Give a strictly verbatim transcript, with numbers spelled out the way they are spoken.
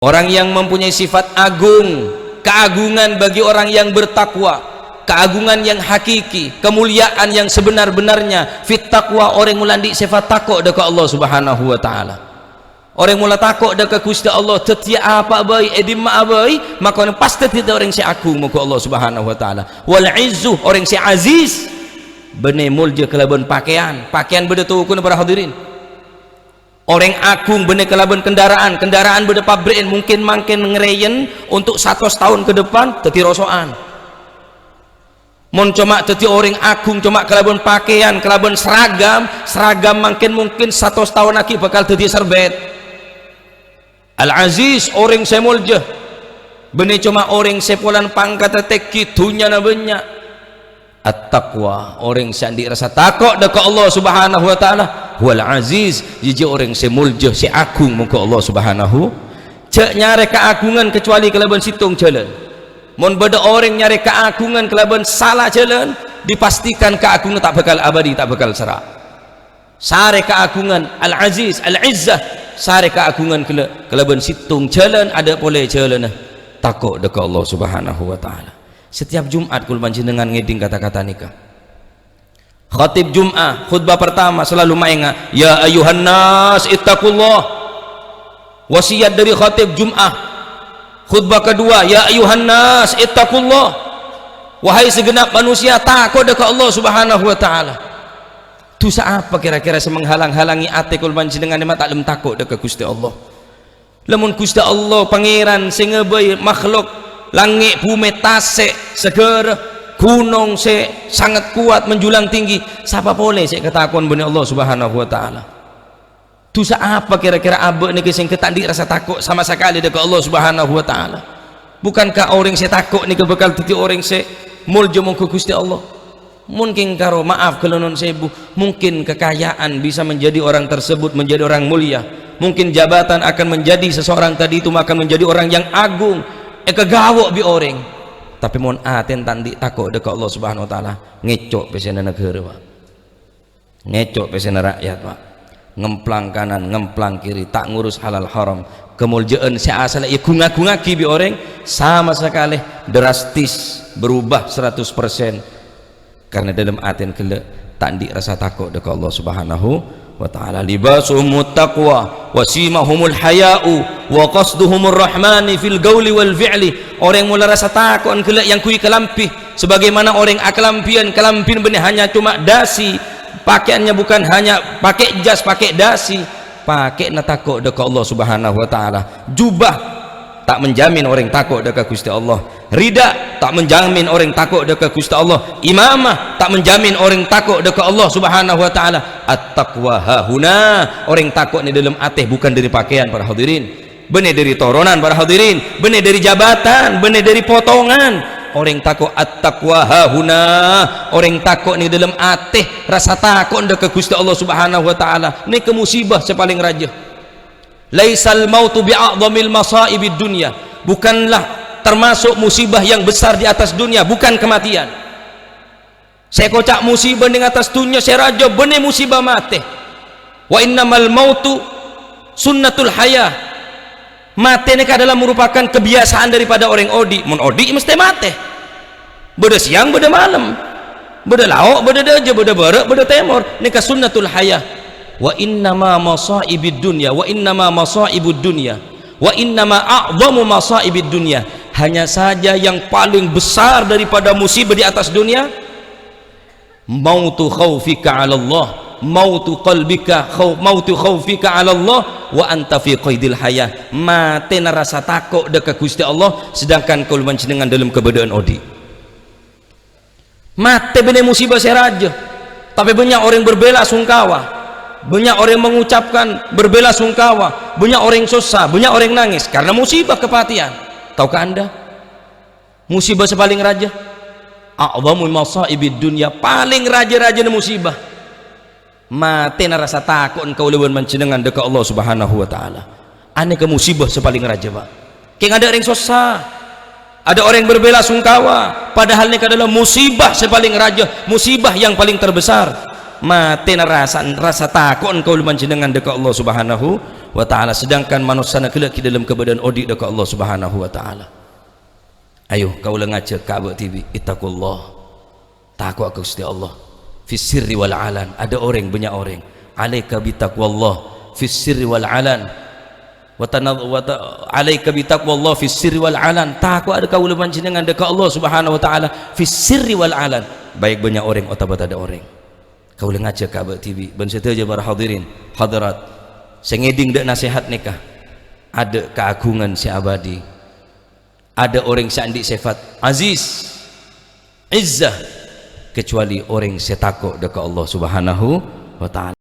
Orang yang mempunyai sifat agung, keagungan bagi orang yang bertakwa, keagungan yang hakiki, kemuliaan yang sebenar-benarnya, fit taqwa, orèng molaè andi' sifat tako' dâ' ka Allah Subhanahu wa Ta'ala. Orèng mola tako' dâ' ka Ghustè Allah, dhâddhiyâ apa bhâi, è dimma'a bhâi, maka pas dhâddhi orèng sè agung mongghu Allah Subhanahu wa Ta'ala. Wal izzu, orèng sè aziz, bânnè molja kalabân pakèyan. Pakèyan bâdâ tokona, para hadirin. Orèng agung bânnè kalabân kendaraan, kendaraan bâdâ pabrè'èn, mungkin mangkèn ngarèyèn untuk satos taon ke depan dhâddhi roso'an. Mon coma dhâddhi orèng agung coma kalabân pakèyan, kalabân seragam, seragam mangkèn mungkin satos taon aghi' bhâkal dhâddhi serbèt. Al-Aziz, orèng sè molja, bânnè coma orèng sè polana pangkaddhâ tèngghi, dhunnyana bânnya'. At-taqwa, orèng sè andi' rassa tako' dâ' ka Allah Subhanahu wa Ta'ala, huwal aziz, jâjâ orèng sè molja, sè agung mongghu Allah Subhanahu. Jhâ' nyarè kaagungan kecuali kalabân sèttong jhâlân. Mon bâdâ orèng nyarè kaagungan kalabân sala jhâlân, dipastikan kaagungan ta' bhâkal abâdhi, ta' bhâkal sera'. Sarè kaagungan Al-Aziz, Al-Izzah, sarè kaagungan ghellâ' kalabân sèttong jhâlân, adâ' polè jhâlânna tako' dâ' ka Allah Subhanahu wa Ta'ala. Setiap Jumat kaulâ panjhennengngan ngèdhing kata-kata nèka. Khatib Jum'ah, khutbah pertama selalu maènga', "Ya ayyuhan nas ittaqullah." Wasiat dâri khatib Jum'ah. Khutbah kedua, "Ya ayyuhan nas ittaqullah." Wahai segenap manusia, tako' dâ' ka Allah Subhanahu wa Ta'ala. Dhusa apa kèra-kèra sè manghalang-halangè atè kaulâ panjhennengngan ma' ta' lem tako' dâ' ka Ghustè Allah? Lamon Ghustè Allah Pangèran sè ngabâi makhluk langngè', bhumè, tasè', saghârâ, ghunong sè sangat kowat menjulang tinggi, sapa polè sè èkatako'an bânnè Allah Subhanahu wa Ta'ala? Dhusa apa kèra-kèra abâ' nèka sè èngghâ ta' andi' rassa tako' sama sakalè dâ' ka Allah Subhanahu wa Ta'ala? Bukankah orèng sè tako' nèka bhâkal dhâddhi orèng sè molja mongghu Ghustè Allah? Mon kèng karo, maaf, ghâlânon sèbu, mungkin kekayaan bisa menjadi orang tersebut menjadi orang mulia. Mungkin jabatan akan menjadi seseorang tadi itu akan menjadi orang yang agung, èkaghawo' bi' orèng. Tapè mon atèna ta' andi' tako' dâ' ka Allah Subhanahu wa Ta'ala, ngèco' pèssèna naghârâ, Pak. Ngèco' pèssèna ra'yat, Pak. Ngemplang kanan, ngemplang kiri, ta' ngurus halal haram. Kamoljâ'ân sè asalla èghung-agungngaghi bi' orèng, sama sakalè drastis berubah seratus persen. Karna dâlem atèna ghellâ' ta' andi' rassa tako' dâ' ka Allah Subhanahu wa Ta'ala. "Libasuhumut taqwa, wa simahumul haya'u, wa qasduhumur rahmani fil qauli wal fi'li." Orèng mola rassa tako'na ghellâ' èyangghuy kalambhi. Sabagaimana orèng akalambhiyân, kalambhina bânnè hanya coma dasi. Pakaiannya bukan hanya pakai jas, pakai dasi. Pakaianna tako' dâ' ka Allah Subhanahu wa Ta'ala. Jubah ta' menjamin orèng tako' dâ' ka Ghustè Allah. Rida ta' menjamin orèng tako' dâ' ka Ghustè Allah. Imamah ta' menjamin orèng tako' dâ' ka Allah Subhanahu wa Ta'ala. At-taqwa hahuna. Orèng tako' nè dâlem atè, bukan dâri pakaian, para hadirin. Bânnè dâri toronan, para hadirin. Bânnè dâri jabatan, bânnè dâri potongan. Orèng tako', at-taqwa hahuna. Orèng tako' nè dâlem atè, rassa tako' dâ' ka Ghustè Allah Subhanahu wa Ta'ala. Nèka musibah sè palèng rajâ. "Laisal mautu bi'a'dhamil masaibid dunya." Bukanlah termasuk musibah yang besar di atas dunia, bukan kematian. Sè èkoca' musibah nèng attas dunnya sè rajâ bânnè musibah matè. "Wa innamal mautu sunnatul hayah." Matè nèka adalah merupakan kebiasaan daripada orèng odi'. Mon odi' mestè matè. Bâdâ sèyang, bâdâ malem. Bâdâ lao', bâdâ dâjâ, bâdâ bârâ', bâdâ tèmor. Nèka sunnatul hayah. "Wa innama masaibid dunya, wa innama masaibud dunya, wa innama a'dhamu masaibid dunya." Hanya saja yang paling besar daripada musibah di atas dunia, mautu khaufika 'ala Allah, mautu qalbika khau-, mautu khaufika 'ala Allah wa anta fi qaidil hayah. Matèna rassa tako' dâ' ka Ghustè Allah, sedangkan kaulâ panjhennengngan dâlem kabâdâ'ân odi'. Matè bânnè musibah sè rajâ. Tapè bânnya' orèng berbela sungkawa. Bânnya' orèng mengucapkan berbela sungkawa. Bânnya' orèng sossa, bânnya' orèng nangès karena musibah kepatian. Tahukah Anda? Musibah sè palèng rajâ. A'dhamu masaibid dunya, palèng rajâ-rajâna musibah. Matèna rassa tako'na kaulâ bân panjhennengngan dâ' ka Allah Subhanahu wa Ta'ala. Anèka musibah sè palèng rajâ, Pak. Kèng adâ' orèng sossa, adâ' orèng berbela sungkawa, padahal nèka adalah musibah sè palèng rajâ, musibah yang paling terbesar. Matèna rassa, rassa tako'na kaulâ panjhennengngan dâ' ka Allah Subhanahu wa Ta'ala, sedangkan manossana ghellâ' ghi' dâlem kabâdâ'ân odi' dâ' ka Allah Subhanahu wa Ta'ala. Ayo, kaulâ ngajhâk ka abâ' dhibi', ittaqullah. Tako'a ka Ghustè Allah. Fis sirri wal alan. Ada orèng, bânnya' orèng. Alaika bitaqwallah fis sirri wal alan. Wa tana-, wa ta-, alaika bitaqwallah fis sirri wal alan. Tako'a dâ' kaulâ panjhennengngan dâ' ka Allah Subhanahu wa Ta'ala fis sirri wal alan. Baik bânnya' orèng otabâ tadâ' orèng. Kaulâ ngajhâk ka abâ' dhibi' bân sadhâjâ para hadirin, hadirat, sè ngèdhing dâ' nasèhat nèka. Adâ' kaagungan sè abâdhi. Adâ' orèng sè andi' sèfat aziz, izzah, kecuali orèng sè tako' dâ' ka Allah Subhanahu wa Ta'ala.